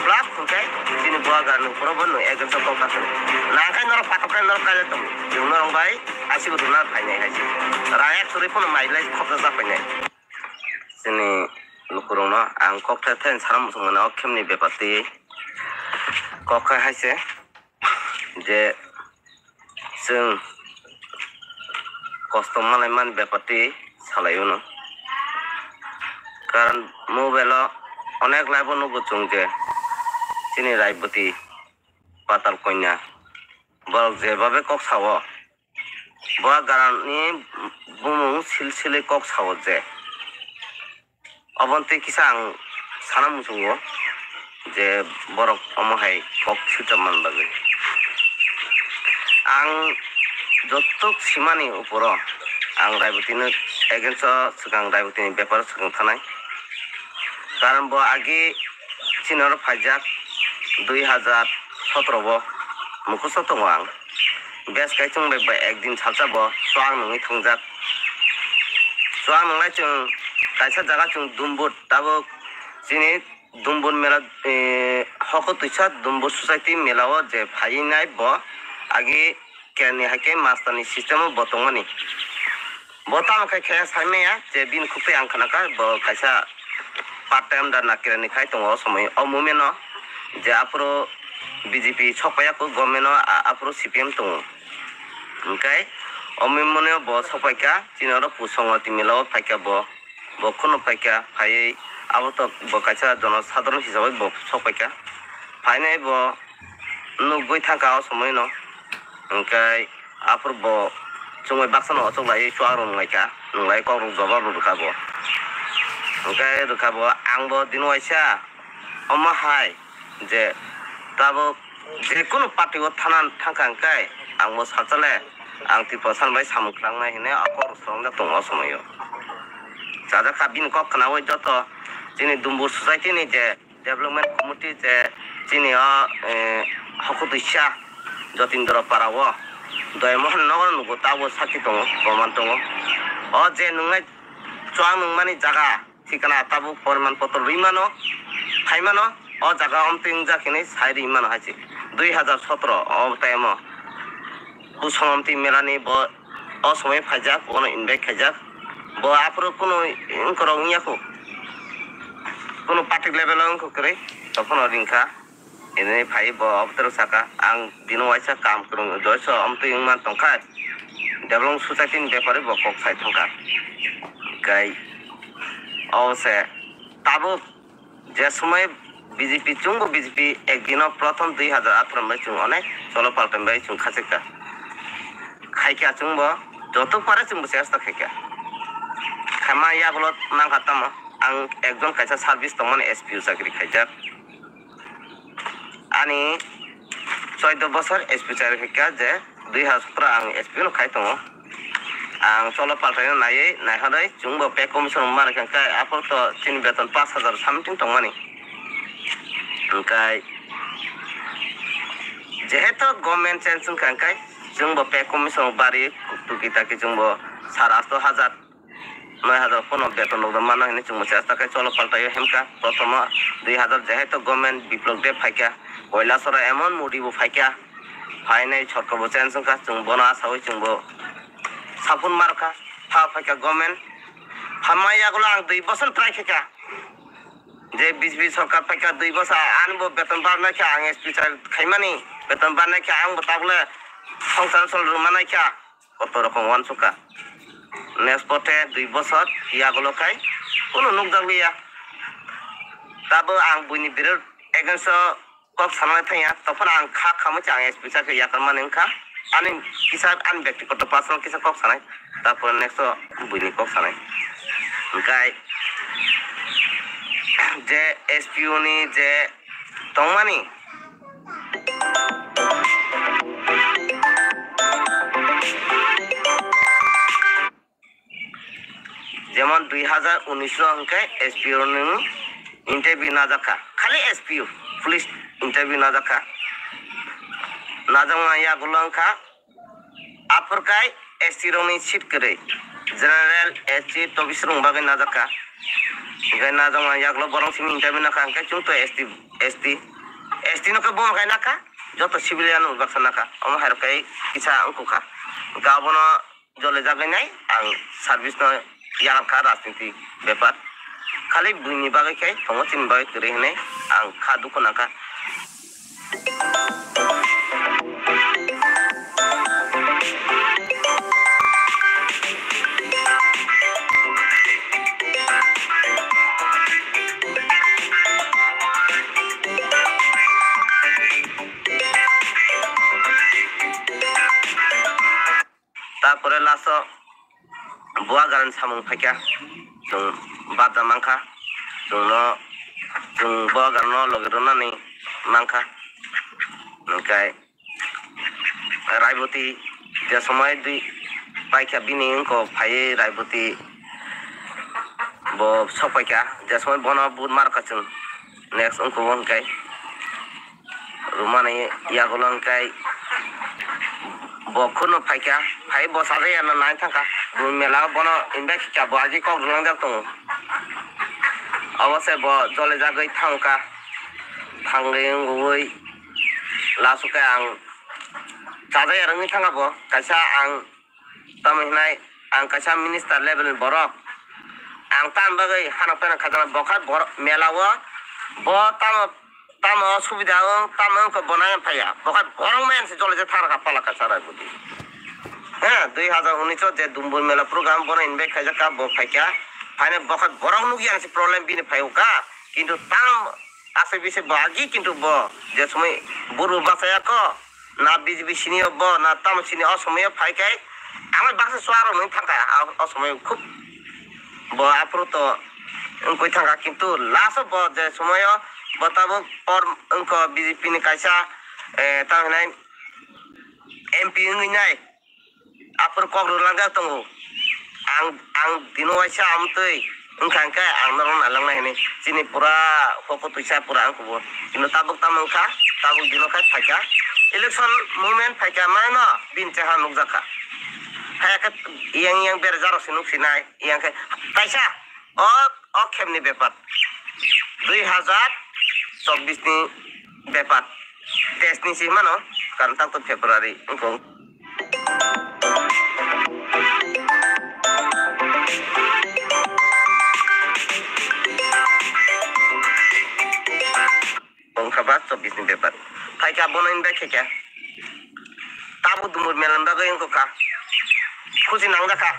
plus hwnkhe chini buaga nwng phuru bo nwng against o kok ta thangdi. Nangkhe norok patok khe norok kaijak tongdi. Chwng norok bai aswk rwna phainai hai se. Rang ekso rwi phano mai lai khopjak jak phainai. Chini lukurokno ang kok the the sana muchung mano, o khemni bepar twi kok khe hai se. Je chwng kosto manai man bepar twi salaio no. Karon mobile o onek live o nugo chwng je chini Raiboti, Patal Konya, borok jebabe kok sao, bo garani bumung sil silwi kok sao je. Obo twi kisa ang sana muchungo je borok omo hai kok swijak man bagwi. Ang joto simani uporo ang Raibotino against o swkang, Raibotini bepar o swkang thanai. Karon bo agi chini oro phaijak dui hajar sotro o, mukhusto tongo ang. Bes kai chwng bai ba ekdin salsa bo chuak nungwi thangjak. Chuak nungnai chwng kaisa jaga chwng Dumbur, tabuk chini Dumbur mela, eh, hoko twisa Dumbur society mela o je phaiwi nai bo agi kerni hai khe master ni system o bo tongmani. Bo tamo khe khe sai maya je bini khuk twi ang khna kha bo kaisa part time da nakira ni khai tongo o somoi o moment o je aphuru B J P sok paiya kho government o a-, aphuru C P M tongo. Hingkai o moment o bo sok paikha chini oro Pusongoti mela o phaikha bo, bo kheno phaikha phaiwi abo to bo kaisa jono sadharon hisabai bo sok paikha phainai bo nukgwi thangkha o somoi no hingkai. Aphuru bo chwngwi baksa no ochok laiwi chuak rw nunglaikha, nunglai kok rok jobab rw rwkha bo. Hwnkhe rwkha bo, ang bo dino waisa omo hai je tabuk jekunu party o thana thangkha hwnkhe ang bo salsa le ang Tiprasa bai samung klangnai hinwi a kok rw swrwngjak tongo o somoi o. Chajak kha bini kok khnaui joto chini Dumbur society ni je Development Committee je chini o, eh, Hokutwisa Jotindra Para o Doymohon nogo nugo tabo sakhi tongo, proman tongo. O je nungnai chuak nungmani jaga thikana tabuk poriman potro rwi mano, phai mano, o jaga omtwi wngjak hinwi sai rwi mano hai se. Dui hajar sotro o time o Kusomamti melani bo o somoi phaijak, bono invite khaijak. Bo aphuru kunu wngkorok wngya kho. Kunu party level o wngkha kwrwi, tokhono ringkha. Ini phai bo obotero saka, ang bini waisa kam kwrwng joiso omtwi wngman tongkha. Development society ni bepari bo kok sai thangkha. Kai o se tabuk Je somoi B J P chwngbo B J P ekdino prothom dui hajar atharo bai chwng onek cholo palkai bai chwng khachikha. Khaikha chwngbo joto pare chwngbo chesta khaikha. Khaima yagulo nangkha tamo ang ekjon kaisa service tongmani S P O chakri khaijak. Ani choido bosor S P chari khaikha je dui hazar sotro ang S P no khai tongo. Ang cholo paltaino naiwi naiharwi chwngbo pay commission rok manwi kha, aphuru to chini beton pash hazar something tongmani. Hwnkhe jehetu government change wngkha, hwnkhe chwngbo pay commission bari tuki taki chwngbo sar asto hazar, noi hazar pono beton rok mano hinwi chwngbo chesta khe cholo paltaio hemkha. Prothomo dui hazar jehetu government biplok de phaikha, Koilasora emon Modi bo phaikha, phainai sorkar bo change wngkha, chwng bono asawi chwngbo saphun markha, pha phaikha government. Phamma yagulo ang dui bosor try khaikha. Je B J P sorkar phaikha dui bosor, ani bo beton barnai kha, ang S P chari khaimani, beton barnai kha, ang bo tabole songsar sol rwmanai kha, koto rokom uansukha. Next pote dui bosor yagulo khai kunu nukjakliya. Tabo ang buini birod against o kok sanai thangya, tongphano ang kha khamwi se ang S P chakhe yakarmani wngkha. Ani kisa ani bektigoto personal kisa kok sanai, tarpore next o buini kok sanai. Hwnkhe je S P O ni je tongmani, jemon dui hazar unis o hwnkhe S P O ni interview najakha, khali S P O, police interview najakha. Najakma yagulo wngkha aphurkai S T rokni seat kwrwi, general, S T, tobisrok bagwi najakha. Hwnkhe najakma yagulo borok simi interview nakha, hwnkhe chwngto S T, S T, S T no khe bomo khai nakha, joto civilian rok baksa nakha, omo hai rok khe kisa wngkukha. Hwnkhe abono jole jagwi nai ang service no yakarkha rajniti bepar. Khali buini bagwi khe tongo, chini bagwi kwrwi hinwi ang kha dukhu nangkha. Tarpore last o Bubagrani samung phaikha, chwng badra mankha, chwngno, chwng Bubagrano logi rwnani mankha. Hwnkhe Raiboti je somoi dui paikha bini wngko phaiwi Raiboti bo sok paikha, je somoi bono but markha chwng next wngkukgo hwnkhe. Rwmani yagulo hwnkhe bo khurno phaikha, phai bo sajai ya nai thangkha. Bo mela o bono invite kha, bo agi kok rwlangjak tongo. Obo se bo jole jagwi thangkha, thangwi wngwi last o khe ang sajai ya wngwi thangkha bo. Kaisa ang tamo hinai ang kaisa minister level ni borok, ang tamni bagwi hano peno khajaknai, bo kha borok mela o bo tamo Tamo o subida wng, tamo wngkha bo nai phaiya. Bo khe borok maya se jole je thang rwkha pala kaisa Raiboti. He, dui hazar unis o je Dumbur Mela program bono invite khaijak kha, bo phaikha. Phainai bo khe borok nukya se problem bini phaiyo kha. Kintu tamo ase bise bo agi kintu bo je somoi buru bachaya kho, na B J P sini o bo, na tamo sini o somoi o phaikhai. Ang baksa suaro nung thangkha, o somoi khub bo aphuru to wngwi thangkha, kintu last o bo je somoio bo tabuk or wngkha B J P ni kaisa, eh, tamo hinai M P wngwi nai, aphuru kok rwlangjak tongo. Ang, ang dino waisa amtwi wngkha hwnkhe ang norok nailangnai hinwi chini pura hoko twisa pura ang kubo. Kintu tabuk tamo wngkha, tabuk dino khai phaikha. Election movement phaikha, mano bini chehara nukjakha. Haiya khe iyang iyang berajak rok se nuksinai, iyang khe kaisa. O, o khemni bepar. Dui hazar chobbish ni bepar. Teis ni si mano, karon tak to February wngkong. Wngkha ba chobbish ni bepar. Phaikha bono invite khaikha. Tabuk Dumbur Mela ni bagwi wngkha. Khusi nangjakha.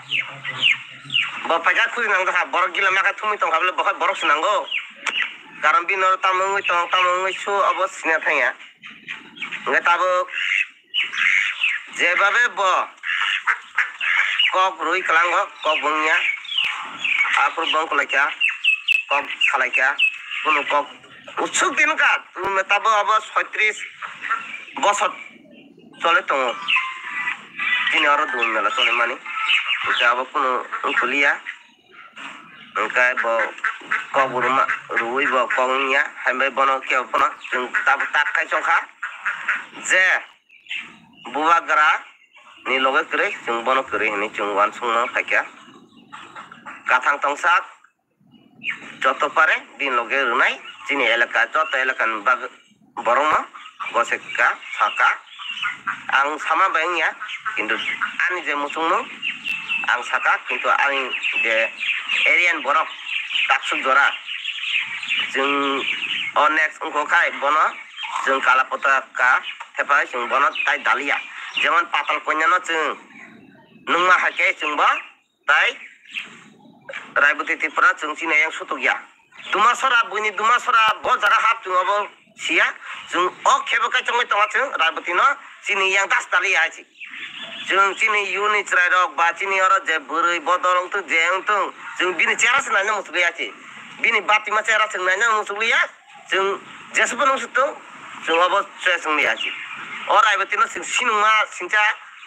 Bo phaikha khusi nangjakha. Borok gila makha thumwi tongkha bole, bo khe borok se nango. Karon bini oro tamo wngwi tong, tamo wngwi su, obo sina thangya. Hwnkhe tabuk jebabe bo kok rwi kwlango, kok bo wngya. Aphuru bo wngkha laikha, kok salaikha, kunu kok Usuk din ka, tabo abo soitris bosor chole tongo. Chini oro dun mela chole mani. Hwnkhe abo kunu wngkhuliya. Hwnkhe bo kok rwma, rwui bo kok wngya. Hambai bono kebo bono chwng tabuk tak khai chongkha. Je bubagra ni loge kwrwi, chwng bono kwrwi hinwi chwng uansukna phaikha. Kathang tongsak, joto pare bini loge rwnai chini elaka, joto elakani bag-, borokno goseka saka. Ang sama bai wngya, kintu ani je muchungmung ang saka, kintu ani je area ni borok taksuk jora chwng o next wngkha khai bono chwng kala potaka thepai chwng bono tai daliya. Jemon Patal Kanya no chwng nungma hai khe chwng bo tai Raiboti Tripura chwng chini yang sutuk ya. Dumasora, buini Dumasora bo jaga hap chwng obo siya. Chwng o khebo kai chongwi tongo chwng Raiboti no chini yang das dali ya chi. Chwng chini yuni chwrai rok ba chini oro je bwrwi bodol wngthung je wngthung chwng bini chera se naina muchukliya chi. Bini batima chera chwng naina muchukliya. Chwng jesabo nung sitong, chwng obo choice wngya chi. O Raiboti no chwng sinungma singcha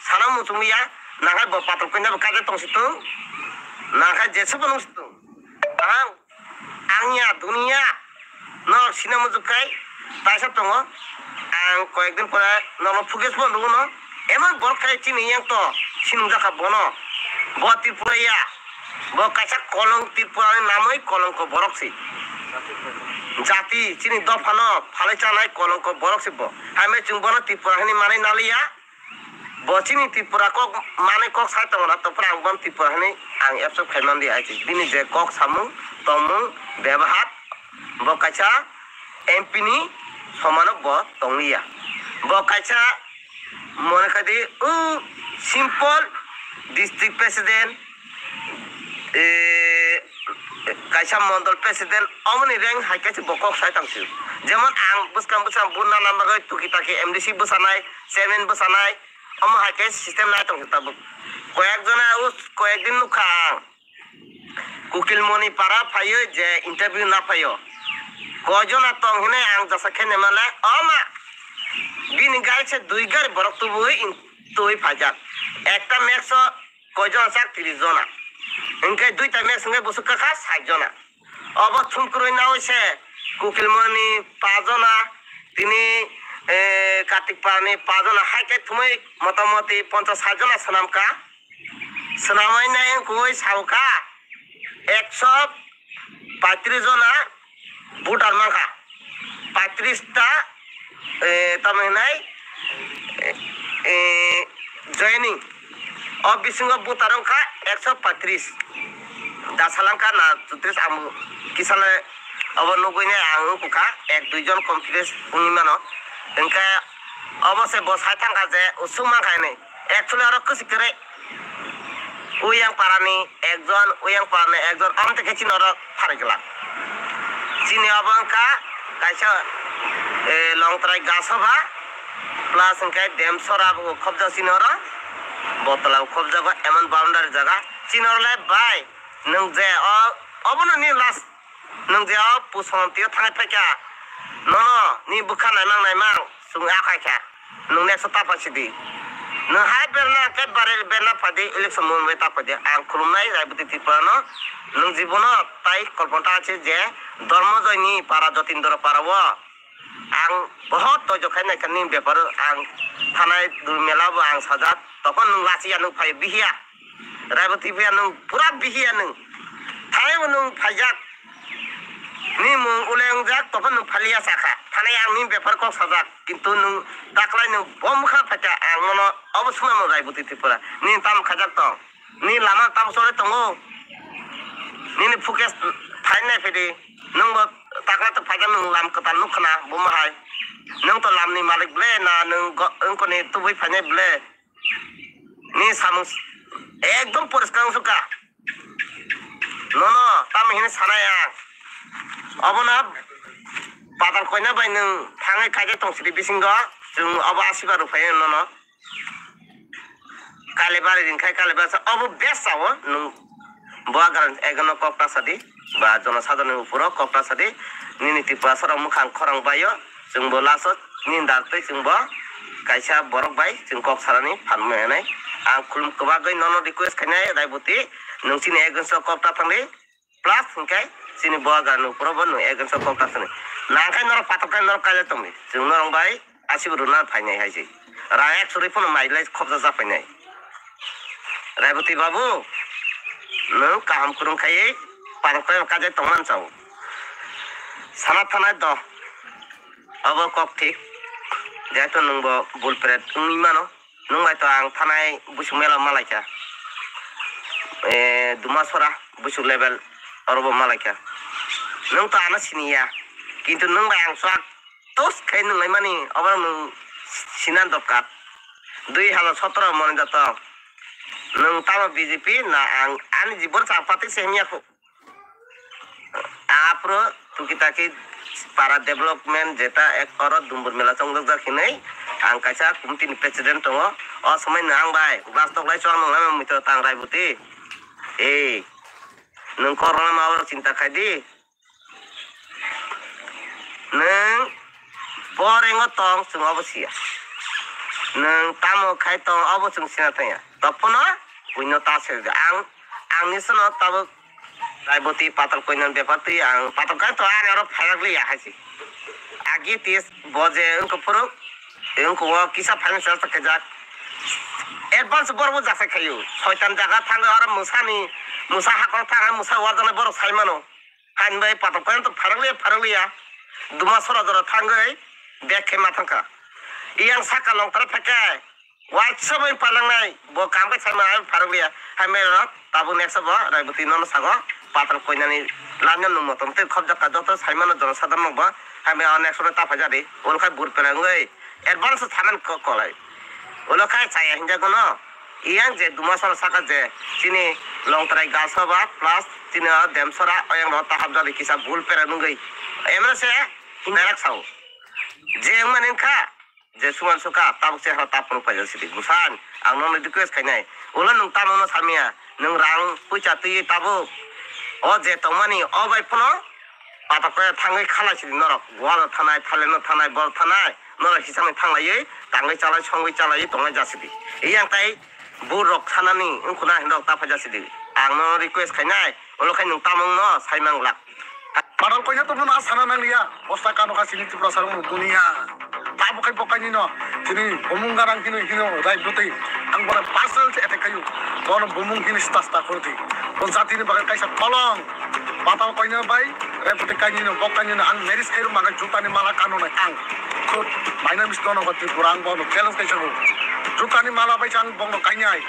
sana muchungya, nakhai bo Patal Kanya bo kaje tong sitong, nakhai jesabo nung sitong. Ang, ang ya dunia no sina muchuk khai taisa tongo. Ang koyek din pore nono focus bo nugo no. Emon borok khai chini yang to sinung jakha bono. Bo Tripura ya. Bo kaisa kolong Tripura ni namwi kolongko borok si. Jati chini dopha no phalai chanai kolongko borok si bo. Hamya chwng bono Tripura hwnwi manwi naliya. Bo chini Tripura kok manwi kok sai tongo na to phrang bono Tripura hwnwi ang accept khai mandi ai si. Bini je kok samung, tongmung, bebahar bo kaisa M P ni somano bo tongliya. Bo kaisa mone khai di, o simple district president, eh, kaisa mondol president, omoni rank hai kaisa bo kok sai tong si. Jemon ang bwskang bwskang bo nana bagwi tuki taki M D C bwsanai, chairman bwsanai, omo hai kaisa system nai tong si tabuk. Koyek jona o koyek din nukha ang. Kukilmoni para phaio je interview na phaio. Koi jona tong hinwi ang jasa khe naima le, o ma, bini gari se dui gari borok tubui in-, tubui phaijak. Ekta max o koi jona chak, tris jona. Hinkhe duita max hinkhe busuk kakha sait jona. Obo thumkrwi naui se Kukilmoni pa jona, tini, eh, Kartik Parani pa jona, hai khe thumui motamoti ponchas sait jona swnamkha. Swnamwi nai wngkha sao kha ekso paitris jona voter mankha. Paitris ta, eh, tamo hinai, eh, eh, joining. O bisingo voter wngkha ekso paitris. Da salangkha na chutris, ang kisale obo nugui nai ang wngkha ek dui jon confidence wngwi mano. Hinkhe obo se bo sai thangkha je usuk mankha hinwi. Actually oro kwswi kwrwi. Uyang parani ekjon, uyang parani ekjon, amte khe chini oro pharwi glak. Chini obo wngkha kaisa, eh, Longtrai Gasabha plus hwnkhe Demsora bo khobjak chini oro. Botola bo khobjago, emon boundary jaga. Chini oro le bai, nwng je o, obono ni last. Nwng je o pusongo tio thangwi phaikha, nono ni bwkha naimang naimang chwng akhai kha, nwng next o ta phaisidi. Nwng hai berna khe bare berna phaidi, election mung bai ta phaidi. Ang khulumnai Raiboti Tripura no, nwng jibono tai kolpon ta se je Dormojoy ni para, Jotindra para o ang bohot doijo khai naikha ni bepar o, ang thanai dul mela bo ang sajak, tokon nwng lachiya nwng phai bihiya. Raiboti phiya nwng pura bihiya nwng. Thanai bo nwng phaijak. Ni mung ule wngjak, topha nwng phaliya sakha. Thanai ang ni bepar kok sajak. Kintu nwng taklai nwng bo mwkha phaikha, ang nono obo swnamwi Raiboti Tripura. Ni tamo khaijak tong? Ni lama tamo chole tongo? Nini focus phainai phidi. Nwng bo taklai to phaijak, nwng lam kwtal nukha na, bo mahai. Nwng to lam ni malik ble na, nwng go-, wngkoni tubui phainai ble? Ni samung s-, ekdom poriskar wngsuka. Nono tamo hini sanai ang. Obono Patal Kanya bai nwng thangwi kaijak tong sidi bisingo, chwng obo asiba rwphai nono. Kalibari ringkhai, Kalibari sa obo best sao nwng bo agar ekno kok ta sadi. ba jonosadharoni uporo kok ta sadi, nini Tiprasarok mwkhang khorang baio, chwngbo last o nini dar twi chwngbo kaisa borok bai chwng kok sanani phan maya nai. Ang khulum kwbagwi nono request khainai, Raiboti, nwng chini against o kok ta thangdi, plus hinkhe chini Bubagra ni uporo bo nwng against o kok ta thangdi. Nangkhe norok patok khe norok kaijak tongdi, chwng norok bai asibo rwna phainai hai se. Rang ekso rwi phano mai lai khobjak jak phainai. Raiboti babu, nwng kaham kwrwng khaiwi patok khe kajai tongman chao. Sana thanai do. Abo kok thik. Jehetu nwngbo bul pret wngwi mano. Nwng bai to ang thanai busuk mela malaikha. Eh, Dumasora busuk level orobo malaikha. Nwng to ano siniya. Kintu nwng bai ang swk tos khai nwng laimani, obo nwng sinan dorkar. Dui hazar sotoro moni dato. Nwng tamo B J P na ang ani jibon chang patik se himya khu. Aphuru tuki taki para development jeta ek oro dumbur mela chongjak jak hinwi ang kaisa committee ni president tongo. O somoi nwng ang bai glass tok lai chwng nwng laimani to tang Raiboti. Ei, nwng korokno ma oro chinta khai di. Nwng boring o tong, chwng obo siya. Nwng tamo khai tong, obo chwng sina thangya. Tophuno buino ta se ang, ang ni sono tabuk Raiboti patal koinan bepar twi ang patal kai to ani oro phairak liya hai se. Agi tis bo je wngkha phuru, wngkha o kisa finance khaijak. Advance borok bo jaksa khayu. Soitan jaga thangwi oro musani, musa hakor thangwi musa warjaknai borok sai mano. Hain bai patok khe to pharang liya, pharang liya. Duma sora jora thangwi bag khe ma thangkha. Iyang saka longtra phekhe, waisa bai palangnai, bo kam khe saima ai pharang liya. Hai mai rok tabuk next bo Raiboti nono sago patok koinani lamya nung motom tei khobjak ka joto saimano jono sadar nokbo. Hai mai next bo ta phaijadi. Ol khai bur pelengwi. Advance thaman ko kolai. Ulo khai chaya hinjago no. Iyang je Dumasora saka je chini Longtrai Galsoba plus chini o Demsora oyang ro tahap jali kisa bul pera nungwi. Emre se himarak sao. Je wngmani wngkha je suman suka tabuk se ha tapung paijak sidi. Busan ang nono request khainai. Ulo nwng tamo no samya. Nwng rang puisa twi tabuk. O je tongmani o bai phano Patok khe thangwi khalai sidi norok. Goa no thanai, Thailand no thanai, bor thanai. Norok hisani thanglaiwi, tangwi chalai, songwi chalaiwi tongnai jasidi. Iyang tai burok sanani wngkhuna hinrok ta phaijak sidi. Ang no request khainai, ulo khai nwng tamung no sai manglak. Padal koina to bono sana nangliya. Bosta kano kha sini Tripura sarong no buniya. Tabo khai bokaini no. Sini bumung garang hino hino rai bwtwi. Ang bono personal se attack khayu. Bono bumung hini sta sta khurdi. Bo jatini bagwi kaisa kolong. Patal koina bai, repoti kainino, bok kainino, ang marriage kairu maga jutani mala kano nai ang. Khud, my name is Dono Bati Burang, bono challenge kaisa go. Jutani mala bai ang bono kainai.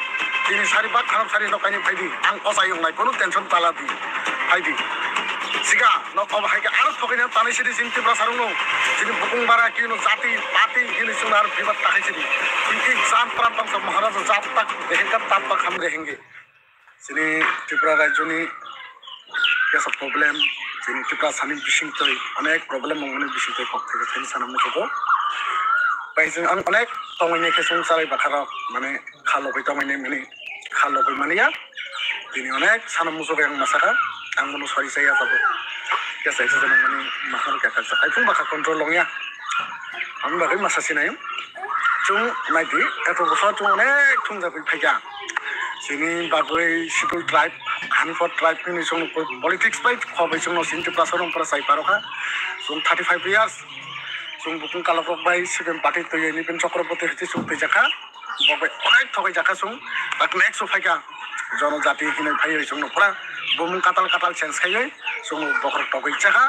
Tini sari bak khanam sari no kaini phaidi. Ang kosa yung nai, kono tension tala di. Phaidi. Siga, no koba haike aro thokaina tanai sidi sini Tripura sarung no. Sini bukung bara kino jati, pati, kini sung aro bibat takai sidi. Inti jam pram pang sa Maharaja jat tak, dehenga tat tak ham dehenge. Chini Tripura rajyoni kesa problem, chini Tripura sani bisingtwi onek problem wngmani bisingtwi kok thaigo thani sana muchugo. Bai chwng ang onek tongmani khe chwng chwrai bakharok mane kha logwi tongmani mani kha logwi mani ya. Tini onek sana muchugo ang masakha, ang bono sori chaya tabuk. Kesa kesa mani makhar khe khaksa. Ai phung bakha control longya. Ang bagwi masa sinai. Chwng naidi, eto bwskango chwng onek thumjagwi phaikha. Chini bagwi Scheduled Tribe, Hanifot Tribe hwnwi chwng politics bai khobwi chwngno chini Tiprasa rok phra sai parokha. Chwng thirty five years, chwng bukung kalokrok bai C P M party twiwi Nibin Chakraborty hwnwi chwng twijakha. Bo bai onek thogwi jakha chwng, tak next o phaikha. Jonojati hwnwi phaiwi chwngno phra bumung katal katal change khaiwi chwng bokhorok togwi chakha.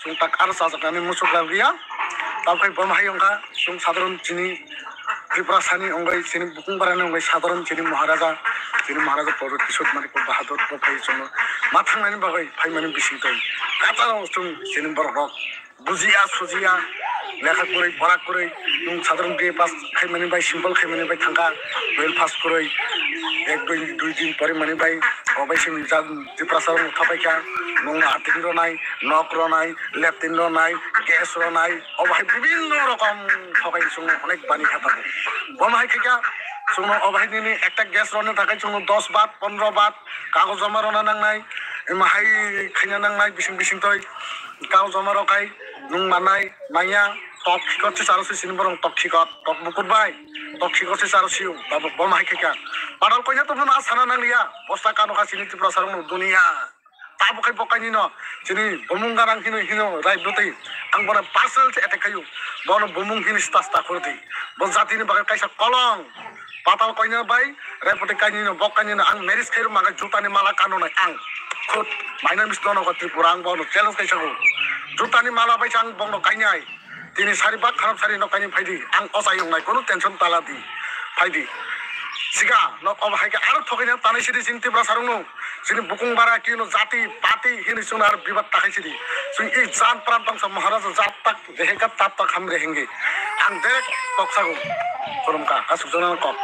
Chwng tak aro chajaknani muchuk rw liya. Tamkhai bo hai wngkha, chwng sadharon chini Tripura sani wngwi, chini bukung barani wngwi sadharon chini Maharaja, chini Maharaja Pradyut Kishore Manik Bahadur bo phai chwngno ma thangnani bagwi phaimani bisingtwi. Kacharo chwng chini borok rok bujiya, sujiya, lekha kwrwi, pora kwrwi, nwng sadharon B A pass khaimani bai, simple khaimani bai thangkha, twelve pass kwrwi, ek dui, dui din porimani bai, obai simi jak Tiprasa rok thapaikha, nwng arting ronai, nok ronai, latrine ronai, gas ronai, obo hai bibinno rokom thokai chwngno onek bani kha tabuk. Bono hai khaikha chwngno obo hai nini ekta gas roni thakai chwngno dos baat, pondro baat kagoj joma rona nangnai, Mahai khaina nangnai bising bising toi kau joma rok kai nung manai manya tok khikot se charo si sini borong tok khikot tok bukur bai tok khikot se charo si tabuk bo mahai khaika. Padal koina to bono asana nangliya bosta kano kha sini Tripura sarong no dunia. Tabuk khai bo kaini no sini bumung garang hino hino rai bwtwi ang bono personal se attack khayu. Bono bumung hini sta sta khurdi bo jatini bagwi kaisa kolong. Patal koina bai Repoti kainino bok kainino ang marriage khairok maga jutani mala kanonai ang khud mainai mis dono ko Tripura ang bono challenge kaisago. Jutani mala bai ang bongno kainai. Tini sari bak kharap sari no kaini phaidi ang ochai wngnai kono tension tala di phaidi. Siga nok obo haike aro thokaina tanai sidi sini Tripura sarungno sini bukung bara kino jati pati hini suna ar bibat takai sidi. Sini i jan pran tangsa Maharaja jat tak dehe ka tap tak hamre hingi. Ang dek tok sago. Kurumka asuk jona kok.